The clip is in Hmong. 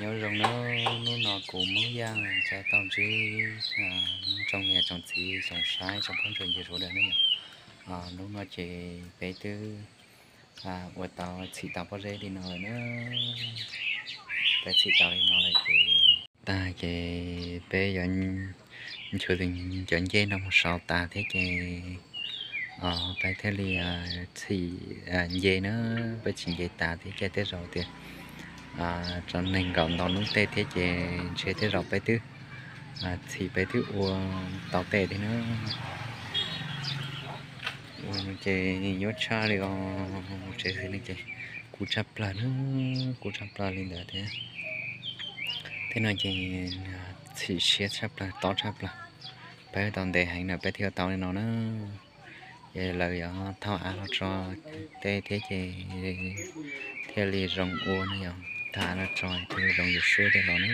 Nyob zoo nawb, hnub no kuv Hmoob Yaj tau ntsib tsoom niam tsoom txiv tsoom saib tsoom phooj tsoom ywg sawv daws nawb yom. Hnub no ces peb twb ua tau txhim tau pob zeb li no lawm na. Peb txhim tau li no lawm ces tag ces peb yuav nchuav cov ncej no mus sau tas thiab ces peb thiaj li txhim nce na. Peb txhim nce tas thiab ces tej zaum tias tso neeg nkaum ntau hnub tej thiab ces ntshe tej zaum peb twb txhim peb twb ua tau tej li na. Ua ces nyuaj tshaj li os, mus tsev xwb ne ces kub tshaj plaws na, kub tshaj plaws li ntawd thiab. Tej no ces txhim siab tshaj plaws tob tshaj plaws. Peb tau ntev heev na peb thiaj tau li no na. Ces lawv yuav thau av los tso tej thiab ces thiaj li zoo ua no yom, thau av los tso thiaj li zoo yus suab tej los na.